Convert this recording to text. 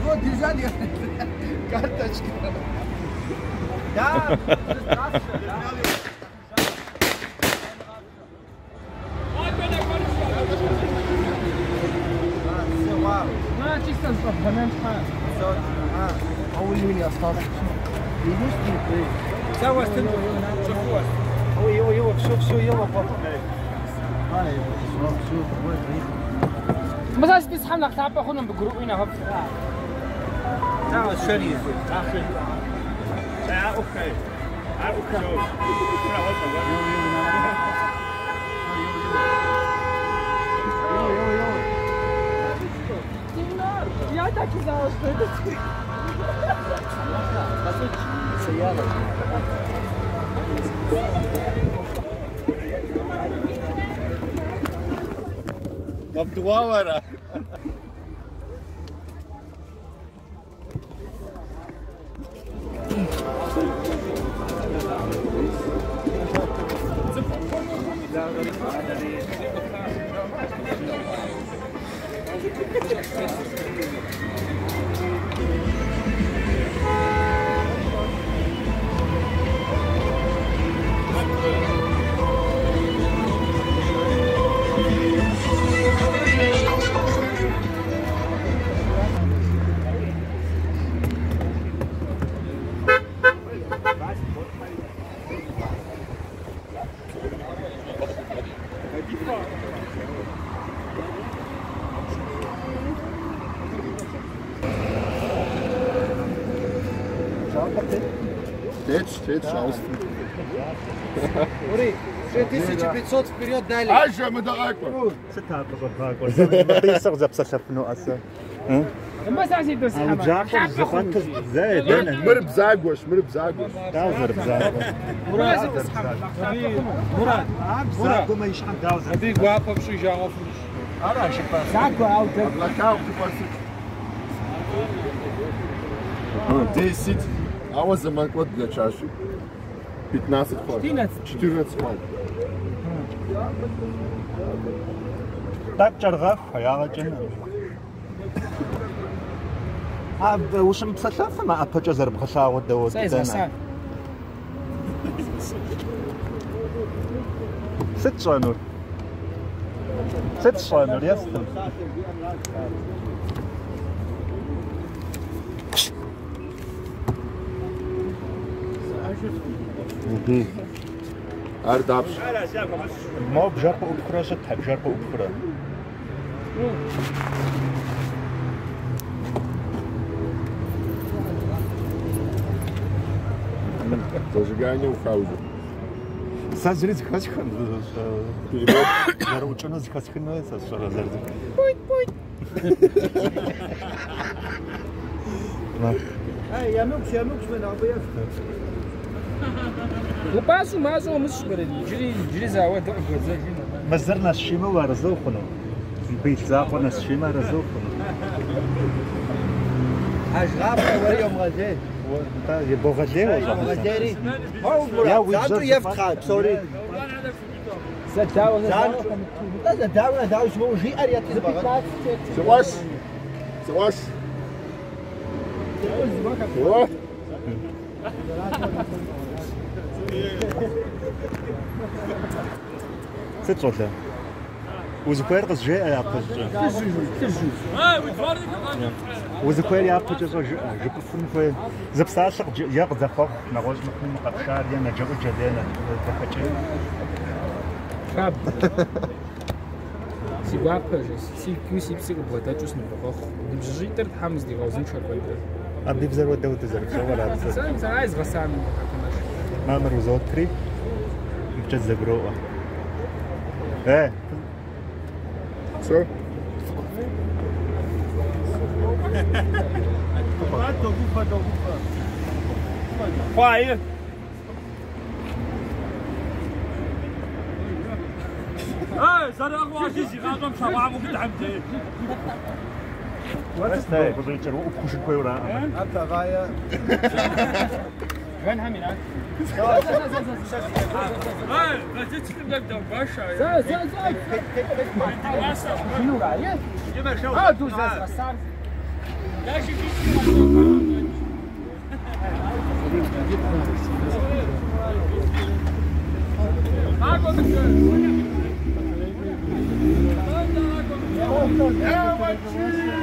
его держали карточка. Да, بس بس حملة تعب أخونا بجروبنا هف. تعال شنو أوكي. Я так и знала, что это ты. Абдуавара. Течь, шаус. Ури, 6500 вперед дали. Ажа, мы дорогой. بس عايز يدوس مر بزاقوش مر بزاقوش. مراد هذيك واقفه باش يجاوب 10. А вот за манкот для чаши. 15 хватит. 14 хватит. Так чаргах, хаягачын. А ушым псалъэфым а ӏэпэкӏэ зэрыбгъэлъагъуэ дауэ дэнэ? Сыт щӏэнур? Сыт щӏэнур? Естым. Ар дапщ. Мо бжэр къыӏупхрэ щыт, бжэр къыӏупхрэ. Зажигание ухаузу. Сэ зыри зэхэсхын, зэрыӏукӏыну зэхэсхыну сэ сщӏэрэ зэрызэх. Путь, путь. Ямыкӏ, ямыкӏ, мы набыев. Упасу мазу умыщ бэрэ. Джыри зауэ дыӏугуэзэжи. Мэзыр нэсшимэ уарэзы хъуну. Бил закъуэ нэсшимэ арэзы хъуну. Ажгъафэ уэри йомгъэлей. Ебогъэлейуэ Йомгъэлейри. Занщӏэу ефтхъа псори. Зэдауэ Нтӏэ зэдауэ дауэ щымыӏэу жиӏэр ети зыбгъэт. Сыгъуэш. Сыгъуэш. Сыгъуэш. Сыт щӏалэ? Узыхуейр къызжеӏэ япэщӏыкӏэ. Узыхуейр япэкӏэ щӏэжыӏэ, жыпӏэфын хуей. Зы псалъэ е къызэхъуэхъу, нэгъуэщӏ мыхъум къэпшар е нэджэӏуджэ е зэхэкӏей. Хаб. Си гуапэ жес. Си гуи си пси къыбгъэдэкӏыу сынывохъуэхъу. Ныбжьыщӏитӏыр Тхьэм здигъэузыншэ куэдрэ. Абы бзэр уэ дауэ дызэрыпщӏэуэр а бзэр? Сэ сэ згъэсам хьэкумэш. Мамыр узотри, мыбыкӏэ дызэгуроӏуэ. Все? Хвае. Эй, зэрыгъуащи си гъащӏэм щагъуаму къыдхьэмдей. Къыщӏикӏыр ӏупхъужын хуейуэраӏым. Гэнхэм ират. Эй, газетым дэгуаша. Зэ, зэ, зэ. А, ду зэзгъэсар. Еуэ, чи!